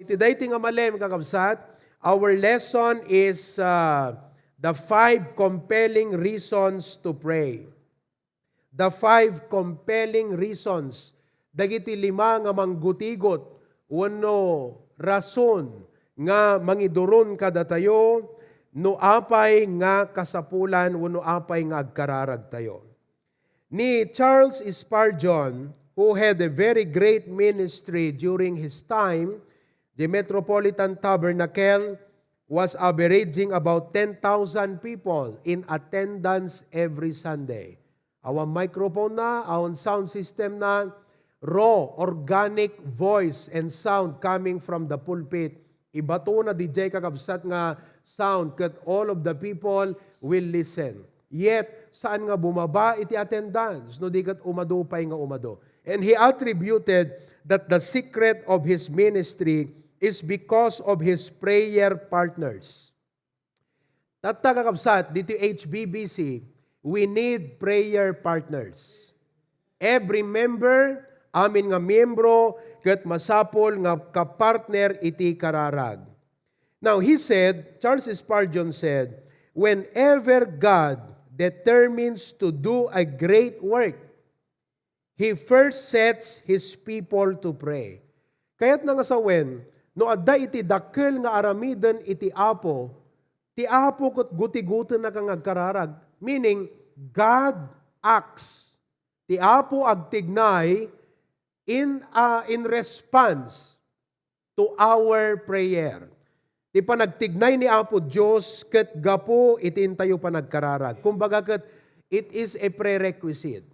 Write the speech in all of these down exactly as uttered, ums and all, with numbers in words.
Iti daytoy nga malem, kakabsat, our lesson is, uh, the five compelling reasons to pray. The five compelling reasons, dagiti lima nga manggutigot wenno rason nga mangiduron kadatayo no apay nga kasapulan wenno apay nga agkararagtayo. Ni Charles Spurgeon, who had a very great ministry during his time, the Metropolitan Tabernacle was averaging about ten thousand people in attendance every Sunday. Awan microphone na, awan sound system na, raw, organic voice and sound coming from the pulpit. Ibato na D J, kakabsat, nga sound ket all of the people will listen. Yet, saan nga bumaba iti attendance, no di ket umadu pay nga umadu. And he attributed that the secret of his ministry is because of his prayer partners. Tatta, kakabsat, dito H B B C, we need prayer partners. Every member, amin nga miyembro, ket masapul nga kapartner iti kararag. Now, he said, Charles Spurgeon said, "Whenever God determines to do a great work, He first sets His people to pray." Kayatna nga sawen, no adda iti dakkel nga aramiden iti Apo, ti Apo ket gutigutennaka nga agkararag. Meaning, God acts. Ti Apo agtignay in, ah, in response to our prayer. Ti panagtignay ni Apo Dios ket gapu iti intayo panagkararag. Kumbaga ket, it is a prerequisite.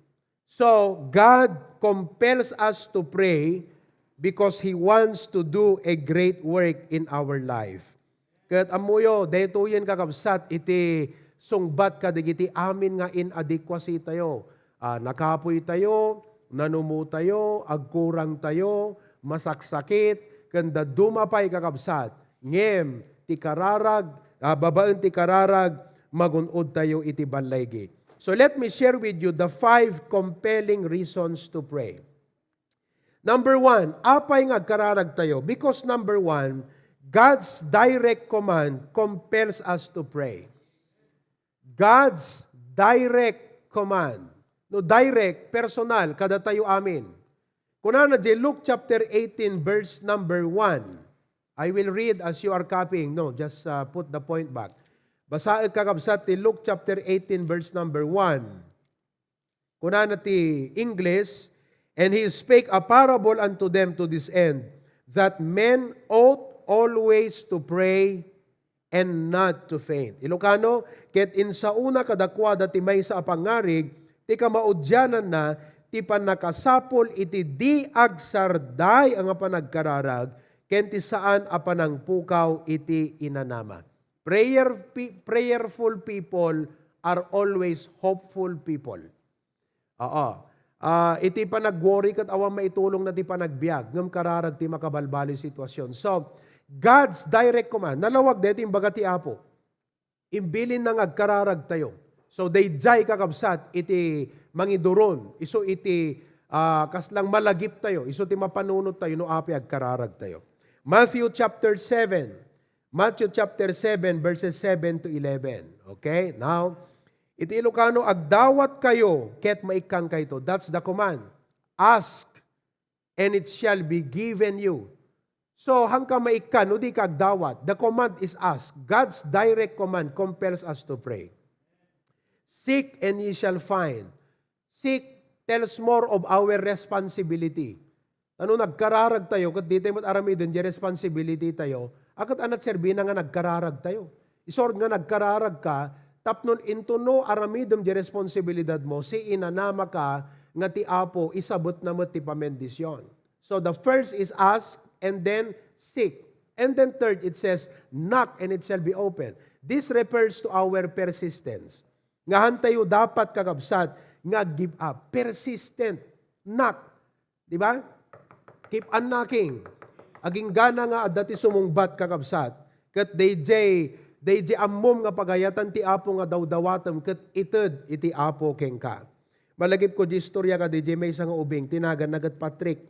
So, God compels us to pray because He wants to do a great work in our life. Ket ammoyo, daytoyen, kakabsat, iti sungbat kadagiti amin nga inadequacy tayo. Ah, nakapuy tayo, nanumo tayo, agkurang tayo, masaksakit, ken dadduma pay, kakabsat. Ngem ti kararag, ah, babaen ti kararag, magun-od tayo iti balligi. So let me share with you the five compelling reasons to pray. Number one, apay nga agkararag tayo? Because number one, God's direct command compels us to pray. God's direct command. No, direct, personal, kadatayo amin. Kunana di Luke chapter eighteen, verse number one. I will read as you are copying. No, just, uh, put the point back. Basaek, kakabsat, ti Luke chapter eighteen, verse number one. Kunana ti English, "And he spake a parable unto them to this end, that men ought always to pray and not to faint." Ilocano, "Ket insaona kadakuada ti maysa a pangngarig ti kamaudiananna ti pannakasapul iti di agsarday a nga panagkararag ken ti saan a panangpukaw iti inanama." Prayer, pe-, prayerful people are always hopeful people. Oo. Ah, iti panag-worry ket awan maitulongna ti panagbiag, ngem kararag ti makabalbaliw sitwasyon. So, God's direct command, nalawag daytoy imbaga ti Apo. Imbilinna nga agkararag tayo. So, daydiay, kakabsat, iti mangiduron, isu iti, ah, kaslang malagip tayo, isu ti mapanunot tayo no apay agkararag tayo. Matthew chapter seven. Matthew chapter seven, verses seven to eleven. Okay? Now, iti Ilocano, "Agdawat kayo, ket maikkan kayto." That's the command. "Ask, and it shall be given you." So, hangka maikkan, no di ka agdawat. The command is ask. God's direct command compels us to pray. "Seek, and ye shall find." Seek tells more of our responsibility. Ano, nagkararag tayo, ket di tayo met aramiden di responsibility tayo, a ket ania ti serbina nga nagkararag tayo? Isu nga nagkararag ka, tapno intono aramidem di responsibilidad mo, si inanama ka nga ti Apo, isabetna met ti pamendisyon. So the first is ask, and then seek. And then third, it says, "Knock and it shall be open." This refers to our persistence. Nga hantayo dapat, kakabsat, nga give up. Persistent. Knock. Di ba? Keep on knocking. Aginggana nga adda ti sumungbat, kakabsat. Ket dayjay, dayjay ammom nga pagayatan ti Apo nga dawdawatem ket ited iti Apo kenka. Malagipko di istorya ka dayjay maysa nga ubing, ti naganna ket Patrick.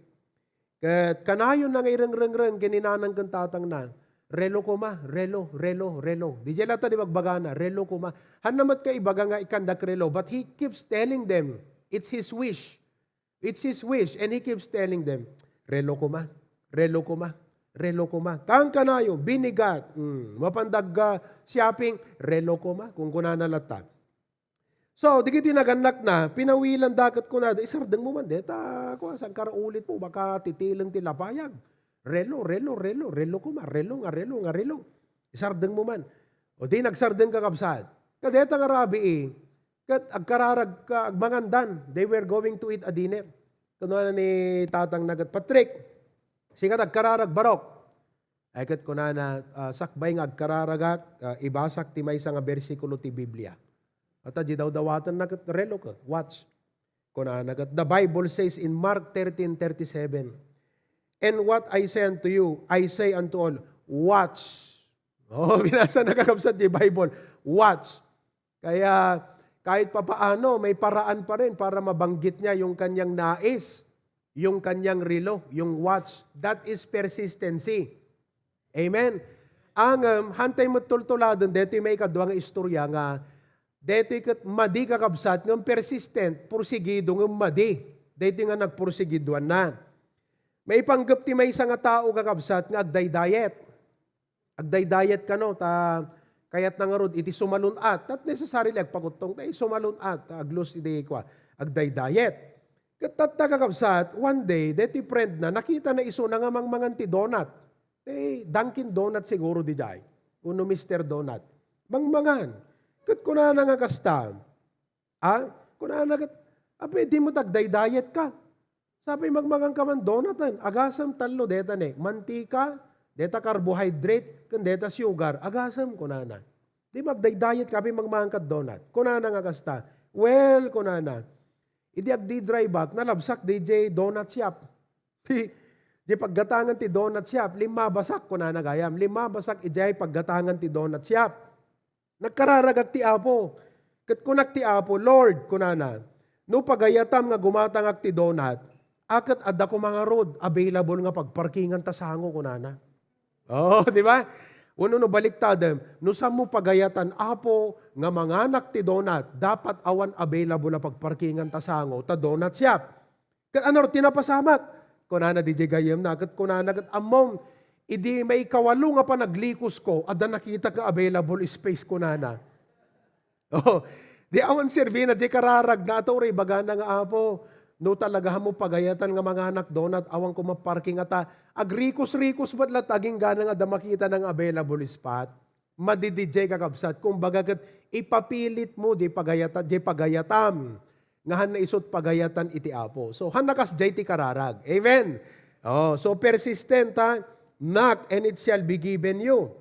Ket kanayon na nga irengrengreng ken ni nanang ken tatangna, "Relo koma, relo, relo, relo." Didiay latta di bagbagana, "Relo koma." Hanna met kaibaga nga ikkandak relo, but he keeps telling them, it's his wish. It's his wish, and he keeps telling them, "Relo koma, relo koma, relo koma." Kankanayon, binigat. Hmm, mapandag, ah, shopping, "Relo koma," kunkunana latta. So, dagiti nagannakna, pinawilan da ket kunada, "Isardengmo man deta, kua, saan ka ra ulitmo, baka titileng ti lapayag. Relo, relo, relo, relo koma, relo nga relo nga relo. Isardengmo man." O di nagsardeng, kakabsat. Kadeta nga rabii, ket agkararag ka, agmangandan. They were going to eat a dinner. Kunana ni tatangna ket, "Patrick, sika ti agkararag, barok." Ay ket kunana, "Ah, sakbay nga agkararagak, ah, ibasak ti maysa nga bersikulo ti Biblia." Ata di dawdawatenna ket relo ket, watch. Kunana ket, "The Bible says in Mark thirteen thirty-seven, 'And what I say unto you, I say unto all, watch.'" Oh, binasa na, kakabsat, ti Bible. "Watch." Kaya kahit papaano, may paraan pa rin para mabanggit niya yung kanyang nais, yung kanyang relo, yung watch. That is persistency. Amen? Angem, hantay met tultuladen, detoy maikadua nga istorya nga, detoy ket madi, kakabsat, ngem persistent, porsigido ngem madi. Detoy nga nagporsigiduanna. Maipanggep ti maysa nga tao, kakabsat, nga agdaydayet. Agdaydayet kano, ta kayatna ngarud iti sumalun-at. Not necessarily agpakuttong, ta sumalun-at, ta aglus iti kua, agdaydayet. Ket tatta, kakabsat, one day, deti friend na, nakita na isuna nga mangmangan ti donut. Eh, Dunkin Donut siguro didiay. Wenno Mister Donut. Mangmangan. Ket kunana nga kasta, "Ah?" Kunana ket, "Apay, di mo tagdaydayet ka? Sapay mangmangan ka man donut, eh. Agasem tallo deta ne, mantika, deta carbohydrate, ken deta sugar. Agasem," kunana. "Di magdaydayet ka, apay mangmangan ka donut?" Kunana nga kasta, "Well," kunana, "idi agdi-drive-ak, nalabsak didiay donut shop." Di paggatangan ti donut shop, "Limmabasak," kunana gayam. "Limmabasak idiay paggatangan ti donut shop. Nagkararagak ti Apo." Ket kunak ti Apo, "Lord," kunana, "no pagayatam nga gumatangak ti donut, a ket adda koma ngarud available nga pagparkingan ta sango," kunana. Oh, di ba? Wenno no baliktadem, "No saanmo pagayatan, Apo, nga manganak ti donut, dapat awan available a pagparkingan ta sango, ta donut shop." Ket ano ti napasamak? Kunana didiay gayyemna, ket kunana ket, "Ammom, idi maikawalo nga panaglikosko, adda nakitak nga available space," kunana. Oh, di awan serbina diay kararagna, ata uray ibagana nga, "Apo, no talaga mo pagayatan nga manganak donut, awan koma parking, ata agrikos-rikos met latta agingga nga adda makitana nga available spot." Madi didiay, kakabsat. Kumbaga ket ipapilit mo diay pagayata-, diay pagayatam nga hanna isut pagayatan iti Apo. So, hanna kasdiay ti kararag. Amen? Oh, so persistent, ha? "Knock and it shall be given you."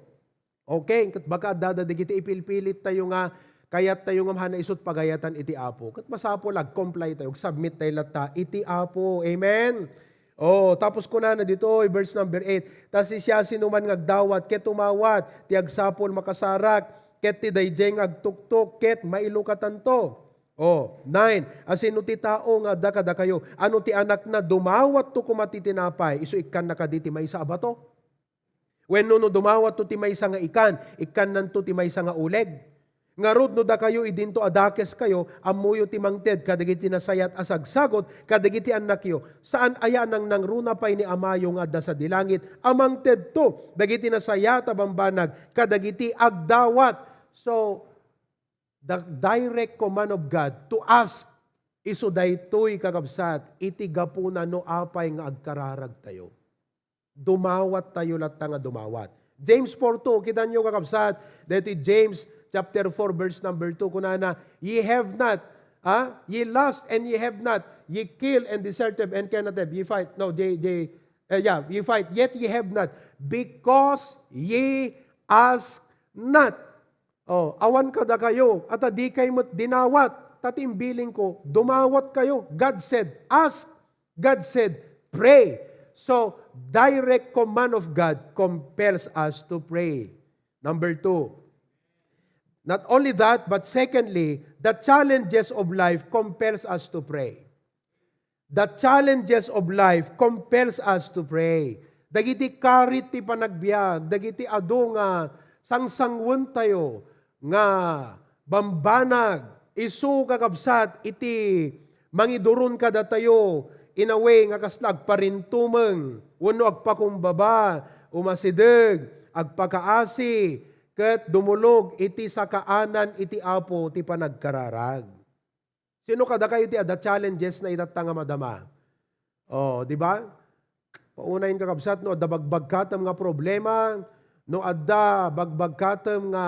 Okay, ket baka adda dagiti ipilpilit tayo nga kayat tayo nga hanna isut pagayatan iti Apo. Ket masapul ag-comply tayo, ag-submit tayo latta iti Apo. Amen? Oh, tapos kunana ditoy, verse number eight, "Ta siasinoman nga agdawat ket umawat, ti agsapul makasarak, ket ti daydiay nga agtuktok ket mailukatanto." Oh, nine, "Asino ti tao nga adda kadakayo? Ano ti anakna, dumawatto koma ti tinapay, isu ikkanna kadi ti maysa a bato? Wenno no dumawatto ti maysa nga ikan, ikkannanto ti maysa nga uleg? Ngarud, no dakayo idinto a dakeskayo, ammoyo ti mangted kadagiti nasayaat a sagsagut kadagiti annakyo. Saan aya a nangnangruna pay ni Amayo nga adda sadi langit a mangtedto dagiti nasayaat a bambanag kadagiti agdawat?" So, the direct command of God to ask, isu daytoy, kakabsat, iti gapuna no apay nga agkararag tayo. Dumawat tayo latta nga dumawat. James four two, kitanyo, kakabsat, deti James chapter four, verse number two, kunana, "Ye have not, ah? Ye lust and ye have not. Ye kill and deserve and cannot have. Ye fight." No, ye, ye, eh, yeah, "Ye fight, yet ye have not, because ye ask not." Oh, awan kadakayo, ata dikay met dinawat, ta ti imbilin ko, dumawat kayo. God said, "Ask." God said, "Pray." So, direct command of God compels us to pray. Number two, not only that, but secondly, the challenges of life compels us to pray. The challenges of life compels us to pray. Dagiti karit ti panagbiag, dagiti adu nga sangsanguentayo nga bambanag, isu, kakabsat, iti mangiduron kadatayo in a way nga kasla agparintumeng wenno agpakumbaba, umasideg, agpakaasi, ket dumulog iti sakaanan iti Apo ti panagkararag. Sino kadakayo ti adda challenges na itatta nga madama? Oh, di ba? Paunay, kakabsat, no adda bagbagkatem nga problema, no adda bagbagkatem nga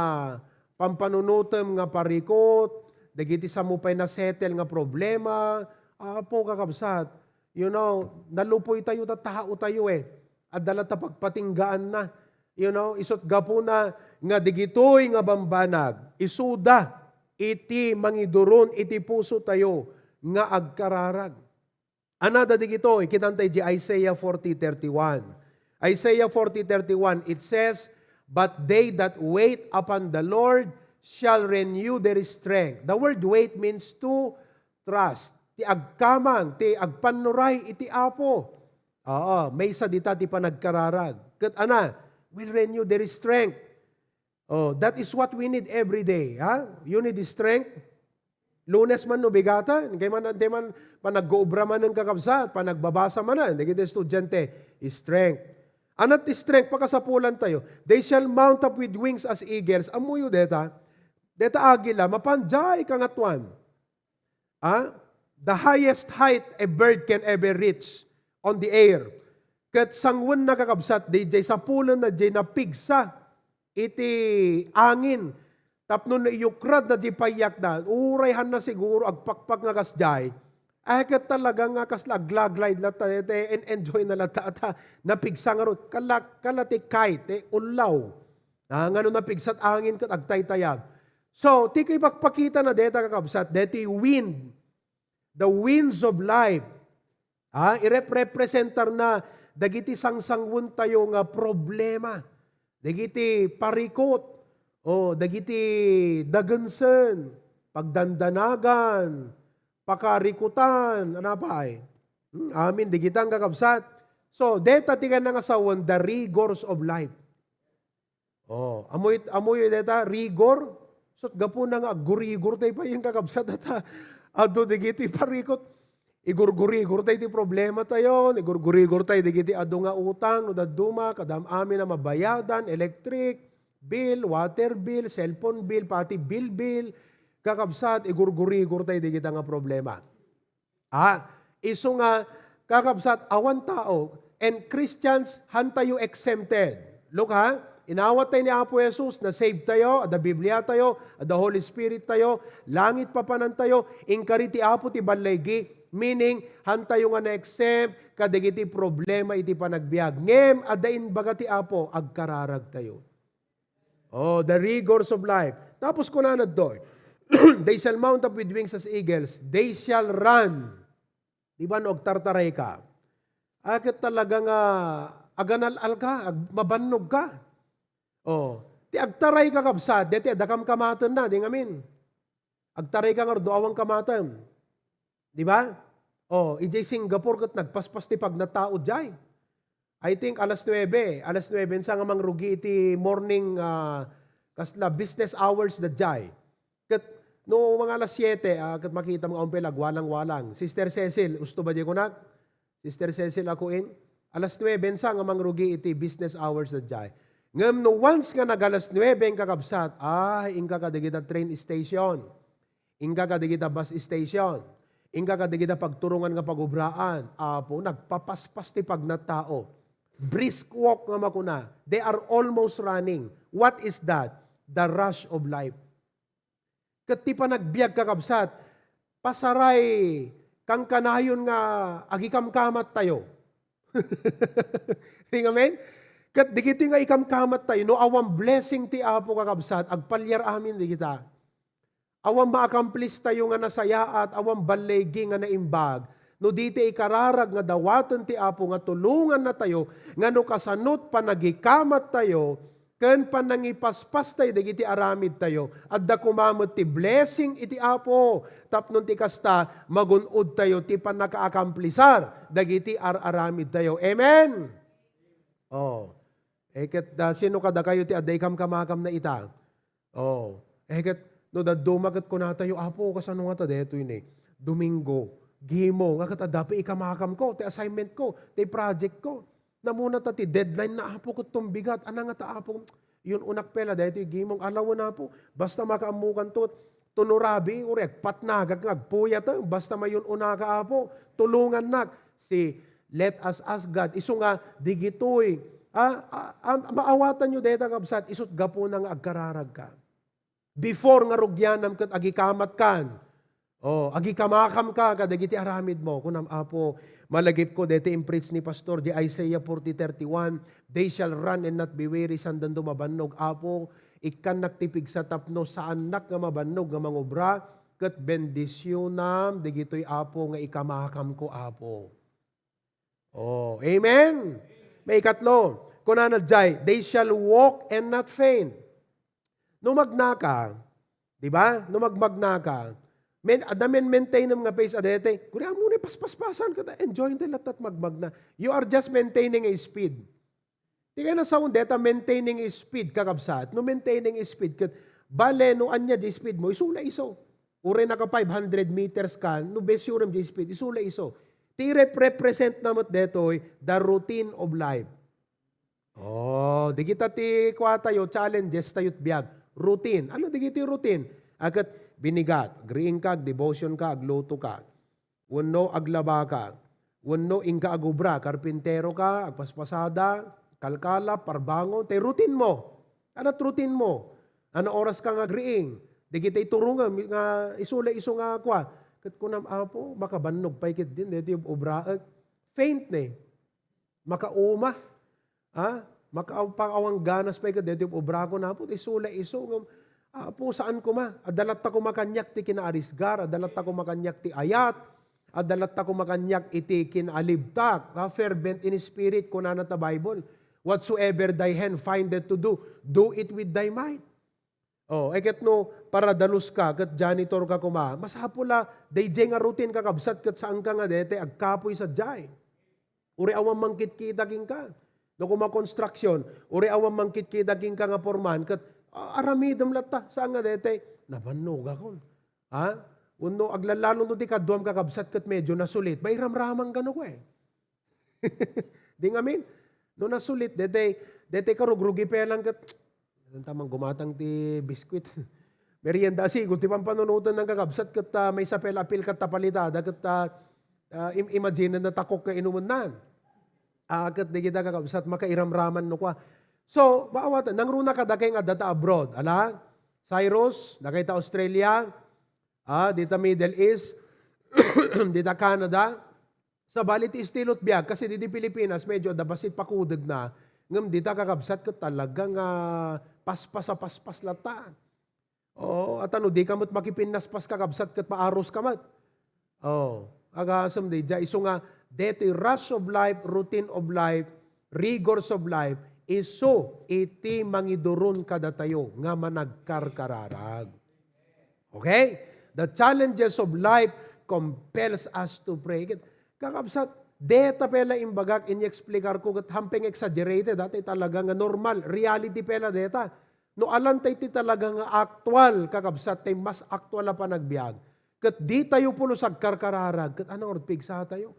pampanunotem nga parikot, dagiti samo pay na-settle nga problema, Apo, kakabsat, you know, nalupoy tayo ta tao tayo eh. Adda latta pagpatinggaanna. You know, isut gapuna nga digitoy nga bambanag, isuda iti mangiduron iti puso tayo nga agkararag. Another digitoy, kitanta iti Isaiah forty thirty-one. Isaiah forty thirty-one, it says, "But they that wait upon the Lord shall renew their strength." The word wait means to trust. Ti agkamang, ti agpannuray iti Apo. Oo, maysa dita ti panagkararag. Ket ana, will renew their strength. Oh, that is what we need every day, ha? You need strength. Lunes man no bigata, kay man, di man, panagguobra manen, kakabsat, panagbabasa manen, dagiti estudiante, strength. Anat ti strength, pakasapulan tayo. "They shall mount up with wings as eagles." Ammoyo deta? Deta agila, mapan diay kangatoan. Ah, the highest height a bird can ever reach on the air. Ket sanguenna, kakabsat, diay sapulenna diay napigsa iti angin tapno naiyukradna diay payyakda. Uray hanna siguro agpakpak nga kasdiay. Ay, ket talaga nga kasla aglaglide latta, iti en-enjoy na latta, ata napigsa ngarud. Kala, kala ti kite, ti ullaw. Ah, ngano napigsat angin ket agtaytayab. So, ti kibakpakita na deta, kakabsat, deti wind. The winds of life. Ah, ireprepresentar na dagiti sangsanguentayo nga problema. Dagiti parikot. O, dagiti dagensen, pagdandanagan, pakarikutan, ano pa ay? Hmm, amin, dagita, kakabsat. So, deta ti kayatna nga sawen, the rigors of life. Oh, amoy, amoy deta, rigor. So, gapuna nga aggurigor tayo pa yung, kakabsat, ata. Adu digiti parikot. Igurgurigor tayo ti problema tayo. Igurgurigor tayo digiti adu nga utang, no dadduma, kadam amin a mabayadan, electric bill, water bill, cellphone bill, pati bill bill. Kakabsat, igurgurigor tayo digita nga problema. Ah, isu nga, kakabsat, awan tao, and Christians, hantayo exempted. Look ha, inawat tayo ni Apo Jesus, na-save tayo, adda Biblia tayo, adda Holy Spirit tayo, langit papanan tayo, inkari ti Apo ti balligi, meaning, hantayo nga na-exempt kadagiti problema iti panagbiag. Ngem, adda imbaga ti Apo, agkararag tayo. Oh, the rigors of life. Tapos kunana ditoy, "They shall mount up with wings as eagles. They shall run." Di ba no agtartaray ka? Ay, ket talaga nga aganal-al ka, ag-, mabannog ka. Oh, ti agtaray, kakabsat, deti adda kamkamatenna, di ngamin. Agtaray ka ngarud no awan kamatem. Di ba? Oh, idiay Singapore ket nagpaspas ti pagnattao diay. I think alas nuebe, alas nuebe sa nga mangrugi iti morning, ah, kasla business hours da diay. Ket no mga alas siete, ah, ket makita mo nga umpay agwalang-walang. Sister Cecil, usto ba diay kunak? Sister Cecil, ako in, alas nuebe sa nga mangrugi iti business hours da diay. Ngem no once nga nag-alas nuebe, kakabsat, ay, inka kadagita train station. Inka kadagita bus station. Inka kadagita pagturongan nga pagubraan. Apo, nagpapaspas ti pagnattao. Brisk walk nga makuna. They are almost running. What is that? The rush of life. Ket ti panagbiag, kakabsat, pasaray kankanayon nga agikamkamat tayo. Di ngamin? Ket digitoy nga ikamkamat tayo, no awan blessing ti Apo, kakabsat, agpaliar amin digita. Awan ma-accomplish tayo nga nasayaat, awan balligi nga naimbag, no di ti ikararag nga dawaten ti Apo nga tulonganna tayo nga no kasanot panagikamat tayo, ken pannangipaspastayo dagiti aramidtayo. Adda koma met ti blessing iti Apo, tapno ti kasta, magun-odtayo ti pannakaakampliar dagiti ar-aramidtayo. Amen? Oh. Eh, ket, ah, sino kadakayo ti adda ikamkamakamna ita? Oh. Eh, ket, no dadduma ket kunatayo, "Apo, kasano ngata daytoy ni Domingo, gimong, nga ket adda pay ikamakamko, ti assignment ko, ti project ko. Namuna ta ti deadline na, Apo, ket tumbigat. Ana ngata, Apo?" Yun-unak pay la daytoy gimong, "Alawen, Apo. Basta makaammokanto, tuno rabii, uray agpatnagak nga agpuyat, eh. Basta mayun-unaka, Apo. Tulongannak." Si, let us ask God. Isu nga, digitoy, ah, ah, ah, maawatanyo dayta, kabsat, isut gapuna nga agkararagka. Before nga rugianam ket agikamatkan. Oh, agikamakamka kadagiti aramidmo. Kunam, "Apo, malagipko dayta impreach ni Pastor, di Isaiah forty thirty-one, 'They shall run and not be weary, saandanto mabannog.' Apo, ikkannak ti pigsa tapno saannak nga mabannog nga mangubra, ket bendisionam dagitoy, Apo, nga ikamakamko, Apo." Oh, amen? Maikatlo, kunana jay, "They shall walk and not faint." No magnaka, di ba? No magmagnaka, men, adda men maintainem nga pace a daytoy. Kundi ammo ni paspaspasan ket enjoy ti latta ti magmagna. You are just maintaining a speed. Ti kayat nga sawen dayta maintaining speed, kakabsat. No maintaining speed, ket bale no ania di speed mo, isu la isu. Uray naka five hundred meters ka, no besiorem di speed, isu la isu. Ti rep-, represent na met daytoy, the routine of life. Oh, dagita ti kuatayo, challenges tayo ti biag. Routine. Ano dagiti routine? Aket binigat, agriing ka, agdevotion ka, agluto ka. Wenno aglaba ka. Wenno inka agubra, karpintero ka, agpaspasada, kalkala, parbangon, tay routine mo. Anat routine mo? Ano oras ka nga agriing? Dagiti turongem nga isu la isu nga kua. Ket kunam, "Apo, makabannog pay ketdin daytoy ubraek." Faint ne. Makauma. Ha? Maka-, pang-awan ganas pay ket daytoy ubrako, Apo, ti isu la isu ngem, Apo, saan koma. Adda latta koma kaniak ti kinaarisgar, adda latta koma kaniak ti ayat, adda latta koma kaniak iti kinaalibtak. Ha? Fervent in spirit, kunana ta Bible. "Whatsoever thy hand findeth to do, do it with thy might." Oh, ay ket no paradalos ka ket janitor ka koma, masapul a dayjay nga routine, kakabsat, ket saan ka nga daytoy agkapuy sadiay. Uray awan mangkitkita kenka. No koma construction, uray awan mangkitkita kenka nga foreman, ket, ah, aramidem latta, saan nga daytoy, nabannogakon. Ha? Wenno aglalalo no ti kaduam, kakabsat, ket medyo nasulit, mairamraman ka no kua. Di ngamin. No nasulit, daytoy, daytoy karugrugi pay lang ket, "Saan ta man gumatang ti biskuit?" Merienda, sigo ti pampanunoten, kakabsat, ket, ah, maysa pay la a pilkat ta palitada, ket, ah, ah, im-, imagine na takok nga inumennan. Ah, ket dagita, kakabsat, makairamraman no kua. So, maawatan, nangruna kadakay nga adda ta abroad. Ala, Cyrus, dakay ta Australia, ah, dita Middle East, dita Canada, Sabali ti estilo ti biag, kasi didi Pilipinas, medyo adda bassit pakudegna. Ngem dita, kakabsat, ket talaga nga paspas a paspas latta. Oo, at ano, di ka met makipinnaspas, kakabsat, ket maaros ka met. Oo, agasem daydiay. Isu nga, detoy rush of life, routine of life, rigors of life, isu iti mangiduron kadatayo nga managkarkararag. Okay? The challenges of life compels us to pray. Kakabsat, deta pay la imbagak, ini-explicar ko, ket hamping exaggerated, dati talaga nga normal, reality pay la deta. No alan tay ti talaga nga aktual, kakabsat, tay mas aktual a panagbiag, ket di tayo pulos agkarkararag, ket ano nga pigsa tayo?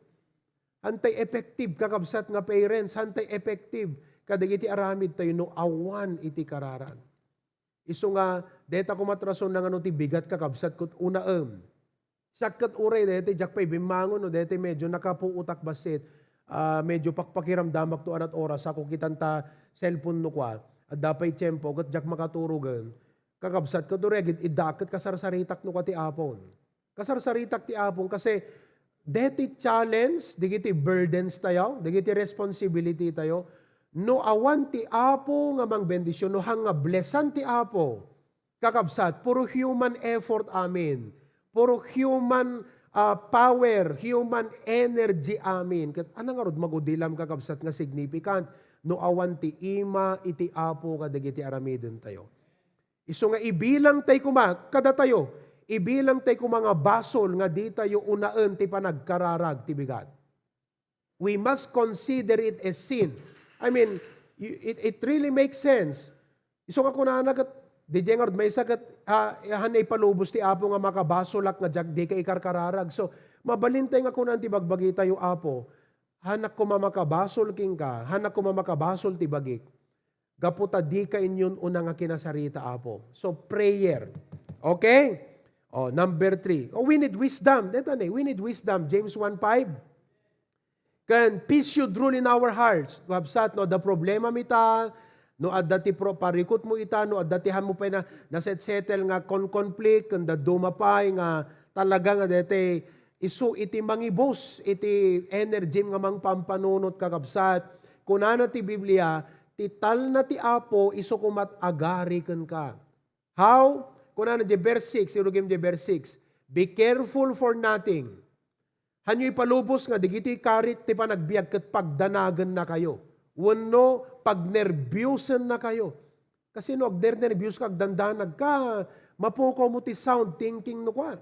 Hantay effective, kakabsat, nga parents, hantay effective kadagiti aramid tayo no awan iti kararag. Isu nga, deta koma ti rason nga no ti bigat, kakabsat, ket unaem. Siak ket uray deti, diak pay bimmangon, no, deti medyo nakapuotak bassit, ah, medyo pakpakiramdamak to anat oras, ako kitan ta cellphone no kua, adda pay tiempo, ket diak makaturogen. Kakabsat, ket uray agid-iddaak, ket kasarsaritak no kua ti Apon. Kasarsaritak ti Apon, kasi deti challenge, digiti burdens tayo, digiti responsibility tayo, no awan ti Apo nga mangbendision, no hang nga blessan ti Apo, kakabsat, puro human effort amin. Puro human, ah, power, human energy amin. Ket ano ngarud magudilam, kakabsat, nga significant? no awan ti ima iti Apo kadagiti aramidentayo. Isu nga ibilangtay koma kadatayo, ibilangtay koma nga basol nga ditayo unaen ti panagkararag ti bigat. We must consider it a sin. I mean, y-, it, it really makes sense. Isu nga kunana ket, di jay ngarud maysa ket, ah, han ipalubos ti Apo nga makabasolak nga diak, dika ikarkararag. So, mabalintay nga kunaan ti bagbagitayo, Apo, hanak koma makabasol kenka, hanak koma makabasol ti bagik. Gapu ta dika inyon una nga kinasarita, Apo. So, prayer. Okay? Oh, number three. Oh, we need wisdom. Deta ni, we need wisdom. James one five. Ken peace should rule in our hearts. Kabsat, no, adda problema mi ita, no, adda ti pro-, parikut mo ita, no, adda ti han mo pay na, naset-settle nga kon-, conflict, ken dadduma pay nga talaga nga dete isu iti mangibus iti energy nga mangpampanunot, kakabsat. Kunana ti Biblia, ti talna ti Apo isu koma ti agari kenka. How? Kunana di verse six, irugim di verse six, "Be careful for nothing." Hanyo ipalubos nga dagiti karit ti panagbiag ket pagdanagennakayo wenno pagnerbiosennakayo. Kasi no agnernerbios ka, agdandanag ka, mapukaw mo ti sound thinking no kua.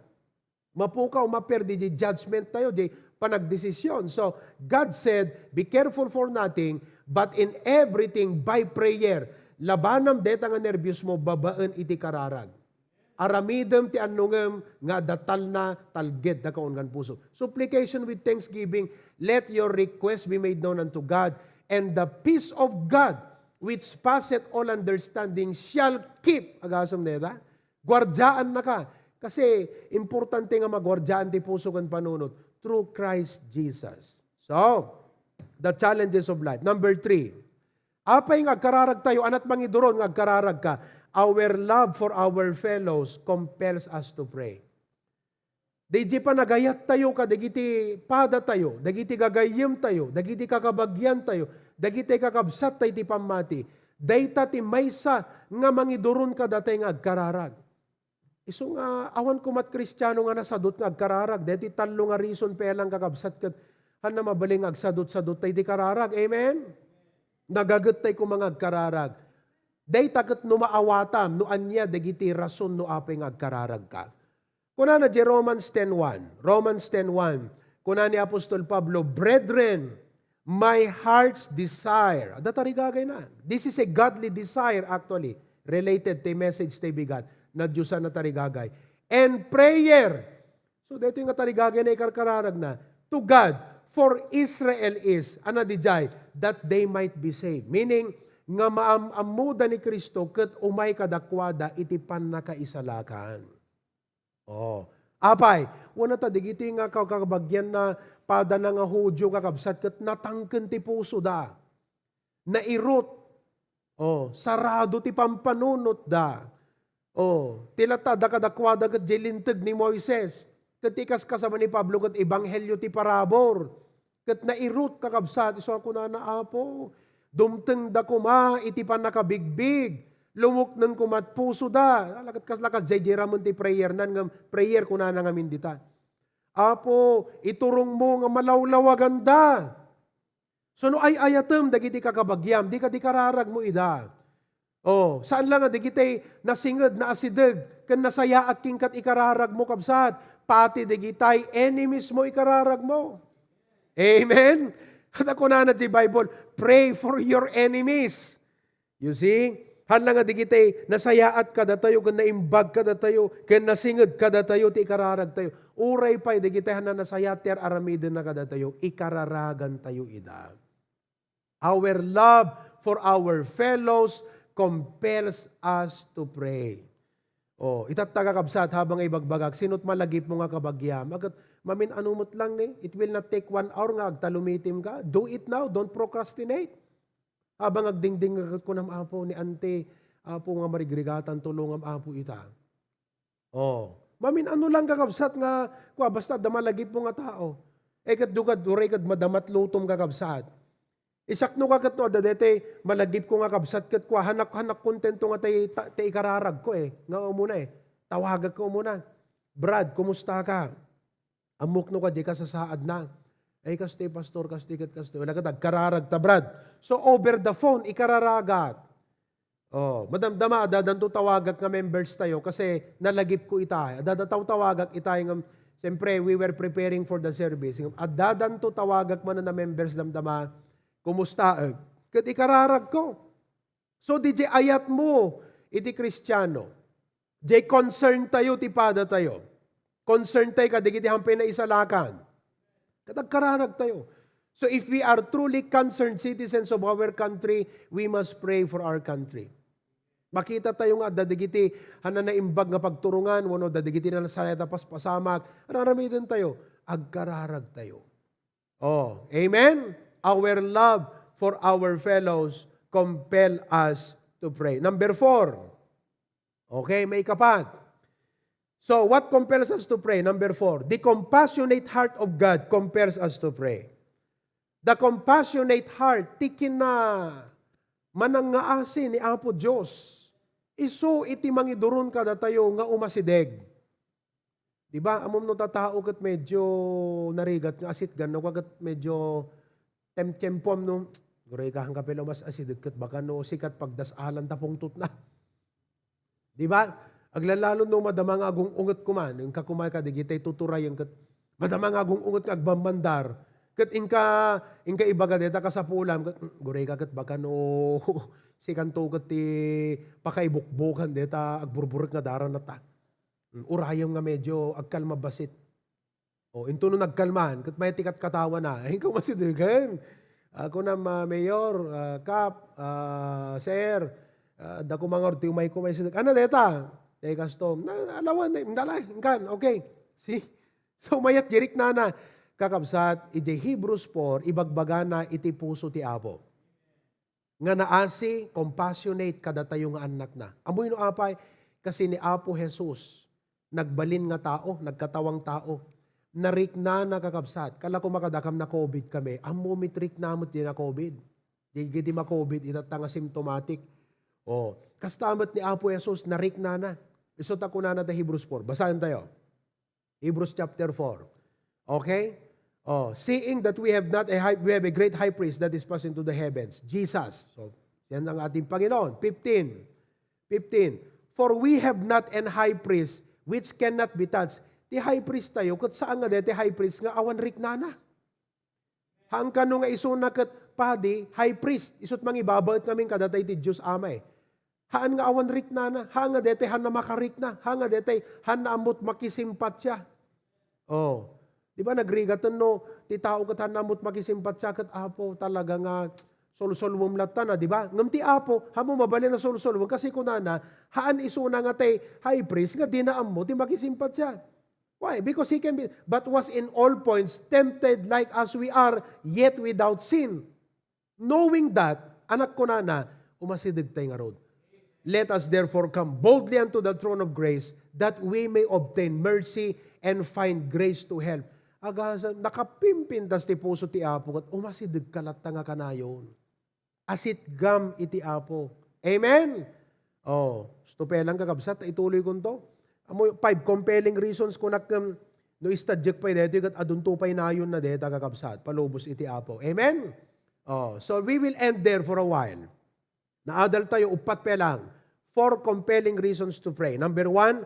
Mapukaw, maperdi di judgment tayo, di panagdesisyon. So, God said, "Be careful for nothing, but in everything by prayer." Labanam deta nga nerbios mo babaen iti kararag. Aramidem ti annongem nga adda talna, talged, dakaon ngan puso. Supplication with thanksgiving, let your request be made known unto God, and the peace of God, which passeth all understanding, shall keep, agasem neta, guardiaannaka. Kasi importante nga maguardiaan ti puso ken panunot through Christ Jesus. So, the challenges of life. Number three, apay nga agkararagtayo, anat mangiduron nga agkararagka? Our love for our fellows compels us to pray. Daydi panagayattayo kadagiti padatayo, dagiti gagayyemtayo, dagiti kakabagiantayo, dagiti kakabsattayo iti pammati, dayta ti maysa nga mangiduron kadatay nga agkararag. Isu nga awan koma ti Kristiano nga nasadut nga agkararag. Daytoy tallo nga reason pay lang, kakabsat, ket hanna mabalin nga agsadut-sadut tayo iti kararag. Amen? Nagaget tayo koma nga agkararag. Dayta ket no maawatam, no ania dagiti rason no apay nga agkararagka. Kunana di Romans ten one. Romans ten one. Kuna ni Apostol Pablo, "Brethren, my heart's desire." Adda tarigagayna. This is a godly desire, actually. Related ti message ti bigat. Nadiosan a tarigagay. And prayer. So, daytoy nga tarigagayna ikarkararagna. To God, for Israel is, ano dijay, that they might be saved. Meaning, nga maam-ammoda ni Cristo ket umay kadakuada iti pannakaisalakan. Oh. Apay, wen ta dagiti nga kakabagianna, padana nga Judio, kakabsat, ket natangken ti pusoda. Nairut. Oh, sarado ti pampanunotda. Oh, ti latta, adda kadakuada ket diay Linteg ni Moises. Ket ti kaskasaba ni Pablo ket ebanghelio ti parabur. Ket nairut, kakabsat, isu a kunana, "Apo, dumtengda koma iti pannakabigbig. Lumukneng koma ti pusoda." Ala ket kasla kasdiay di ramen ti prayerna, ngem prayer kunana ngamin dita. "Apo, iturongmo nga malawlawaganda." So, no ay-ayatem dagiti kakabagiam, dika di kararagmo ida. Oh, saan lang nga dagiti nasinged, naasideg, ken nasayaat kenka ti ikararagmo, kabsat. Pati dagitay enemies mo ikararagmo. Amen? Adda kunana ti Bible, "Pray for your enemies." You see? Haan lang nga dagiti nasayaat kadatayo, ken naimbag kadatayo, ken nasinged kadatayo ti ikararagtayo. Uray pay dagiti haan a nasayaat ti ar-aramidenna kadatayo, ikararagantayo ida. Our love for our fellows compels us to pray. Oh, itatta, kakabsat, habang ibagbagak, sino't malagipmo nga kabagiam? Agat, mamin-ano met lang ni? It will not take one hour nga agtalumitim ka. Do it now. Don't procrastinate. Habang agdingding ka, kunam, "Apo, ni Ante, Apo, nga marigrigatan, tulongam, Apo, ita." Oh, mamin-ano lang, kakabsat, nga, kua, basta adda malagipmo nga tao. Eh, ket dukad, uray kad madamat lutom, kakabsat. Isakno ka ket no adda daytoy malagipko nga kabsat ket kua, hanak, hanak kontento nga tay, ta-, tay ikararagko, eh, nga umuna, eh. Tawagakko umuna. "Brad, kumusta ka? Ammok no kadi kasasaadna." Ay, kastoy, pastor, kastoy ket kastoy. Wala ket agkararag ta, Brad. So, over the phone, ikararagak. Oh, madamdama, addanto tawagak nga members tayo kasi nalagipko itay. Adda tawtawagak itay nga, siyempre, we were preparing for the service. Addanto tawagak man a members, damdama, kumustaek? Ket ikararagko. So, di jay ayatmo iti Kristiano. Jay concern tayo ti pada tayo. Concern tayo kadagiti hampay naisalakan. Ket agkararag tayo. So if we are truly concerned citizens of our country, we must pray for our country. Makita tayo nga adda dagiti hanna naimbag nga pagturongan, wenno adda dagiti nasayaat a paspasamak, aramiden tayo, agkararag tayo. Oh, amen? Our love for our fellows compel us to pray. Number four. Okay, maikapat. So, what compels us to pray? Number four, the compassionate heart of God compels us to pray. The compassionate heart, ti kina manangngaasi ni Apo Dios. Isu iti mangiduron kadatayo nga umasideg. Di ba? Ammom no ta tao ket medyo narigat nga asitgan, no, ket medyo temtiempom, no? Guraykahan ka pay la umas-asideg ket baka no sikat pagdas-alan ta pungtotna. Di ba? Aglalalo no madama nga agung-unget koma, inka koma kadagitay tuturayen ket madama nga agung-unget nga agbambandar. Ket inka, inka ibaga dayta kasapulam, ket, "Mm, gurayka ket baka no sikanto ket ti pakaibukbukan dayta agburburek nga daranata." Mm, urayem nga medyo agkalma bassit. O, into no nagkalman, ket mayat ti katkatawana. Ay, inka umasidegen. Ah, kunam, ah, Mayor, ah, Kap, ah, Sir, ah, adda koma nga ti umay-umay sideg. Ano, deta? Tay custom. Na, alawan, na, indala, inkan, okay. See? So, mayat di riknana. Kakabsat, iti Hebrews four, ibagbagana iti puso ti Apo. Nga naasi, compassionate kadatayo nga annakna. Ammoyo no apay, kasi ni Apo Jesus, nagbalin nga tao, nagkatawang tao. Nariknana, kakabsat. Kala ko makadakam na-covid kami. Ammo met rikna met di na-covid. Di, di ma-covid, itatta nga symptomatic. Oh, kasta met ni Apo Jesus, nariknana. Isu ta kunana ta Hebrews four. Basaen tayo. Hebrews chapter four. Okay? Oh, seeing that we have not a high, we have a great high priest that is passed into the heavens, Jesus. So, yan ang ating Panginoon. Fifteen. Fifteen. For we have not an high priest which cannot be touched. Ti high priest tayo, ket saan nga deti high priest nga awan riknana. Haan kano nga isuna ket padi, high priest, isu't mangibabaet ngamin kadata iti Dios Ama, eh. Haan nga awan riknana, haan nga deti haan na makarikna, haan nga deti haan na ammot makisimpatia. Oh. Di ba, nagrigaten no, ti tao ket haan na ammot makisimpatia ket Apo, talaga nga solsolwem latta na, di ba? Ngem ti Apo, haan mo mabalin a solsolwem, kasi kunana, haan isuna nga ti high priest nga di na ammo ti makisimpatia. Why? Because he can be, but was in all points tempted like as we are, yet without sin. Knowing that, anak, kunana, umasideg tay ngarud. Let us therefore come boldly unto the throne of grace, that we may obtain mercy and find grace to help. Agasa, nakapimpintas ti puso ti Apo, ket umasideg ka latta nga kanayon. Asitgam iti Apo. Amen? Oh, stop lang, kakabsat, ta ituloy kunto. Ammo, five compelling reasons kunak, um, no istadiek pay daytoy, ket adunto pay nayon na deta, kakabsat, palubos iti Apo. Amen? Oh, so we will end there for a while. Naadal tayo, uppat pay lang. Four compelling reasons to pray. Number one,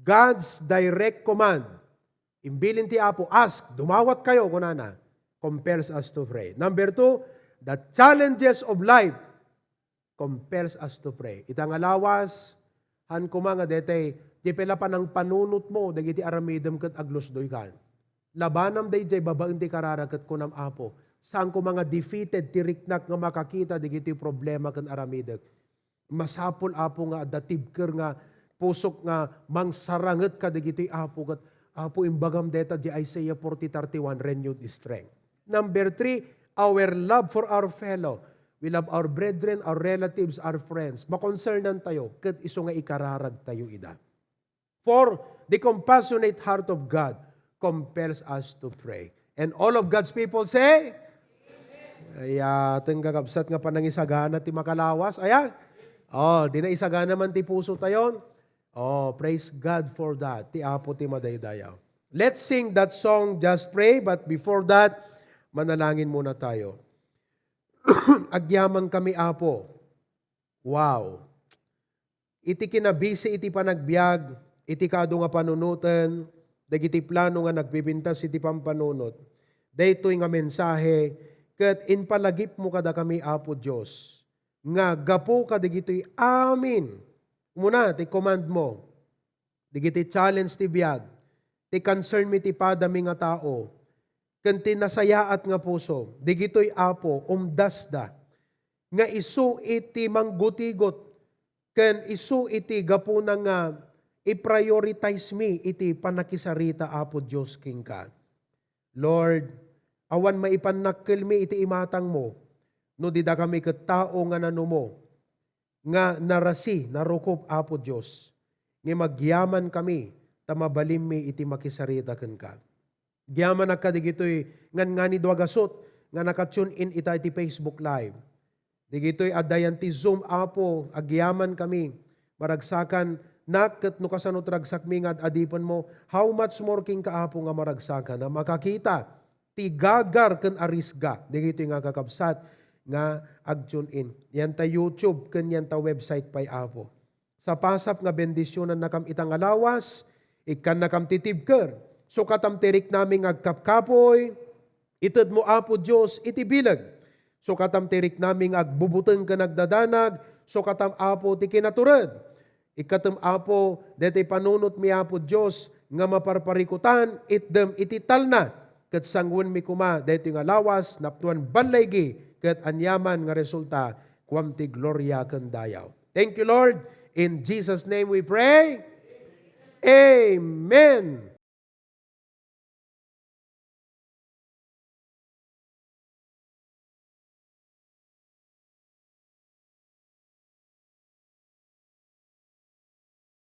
God's direct command. Imbilin ti Apo, "Ask, dumawat kayo," kunana, compels us to pray. Number two, the challenges of life compels us to pray. Ita nga lawas, han koma nga detay, di pay la panangpanunotmo dagiti aramidem ket aglusdoy kan. Labanam dayjay babaen ti kararag ket kunam, "Apo, saan koma nga defeated ti riknak nga makakita dagiti problema ken aramidek." Masapul, Apo, nga adda tibker nga pusok nga mangsaranget kadagitoy, Apo, ket, Apo, imbagam deta di Isaiah forty thirty-one, renewed strength. Number three, our love for our fellow. We love our brethren, our relatives, our friends. Makonsernan tayo, ket isu nga ikararag tayo ida. For the compassionate heart of God compels us to pray. And all of God's people say, "Amen." Aya, ten, kakabsat, nga panangisagana ti makalawas. Aya? Oh, di na isagana man ti puso tayon. Oh, praise God for that. Ti Apo ti madaydayaw. Let's sing that song, Just Pray. But before that, Manalangin muna tayo. Agyaman kami, Apo. Wow. Iti kinabisi iti panagbiag, iti kaadu nga panunoten, dagiti plano nga nagpipintas iti pampanunot. Daytoy nga mensahe, ket impalagipmo kadakami, Apo Dios, nga gapu kadagitoy amin. Umuna, ti command mo. Dagiti challenge ti biag, ti concern mi ti padami nga tao, ken ti nasayaat nga puso, digitoy, Apo, umdasda nga isu iti manggutigot ken isu iti gapuna nga i-prioritize mi iti pannakisarita, Apo Dios, kenka. Lord, awan maipannakkelmi iti imatangmo no dida kami ket tao nga nanumo nga narasi, narukop, Apo Dios, ngem agyaman kami ta mabalinmi iti makisarita kenka. Agyamanak kadigitoy ngan-nganid a gasut nga naka-tune in ita iti Facebook Live. Digitoy adda yan ti Zoom, Apo, agyaman kami, maragsakan, nak, ket no kasano ti ragsakmi nga ad-adipenmo, how much more kenka, Apo, nga maragsakan a makakita ti gagar ken arisga dagitoy nga kakabsat nga ag-tune in. Yan ta YouTube ken yan ta website pay, Apo. Sapasap nga bendisionannakam ita nga lawas, ikkannakam ti tibker. Sukatam ti riknami nga agkapkapoy, itedmo, Apo Dios, iti bileg. Sukatam ti riknami nga agbubuteng ken agdadanag, sukatam, Apo, ti kinatured. Ikkatem, Apo, daytoy panunotmi, Apo Dios, nga maparparikutan, itdem iti talna, ket sanguenmi koma daytoy nga lawas, napnuan ballaygi, ket aniaman nga resulta, kuam ti gloria ken dayaw. Thank you, Lord. In Jesus' name we pray. Amen.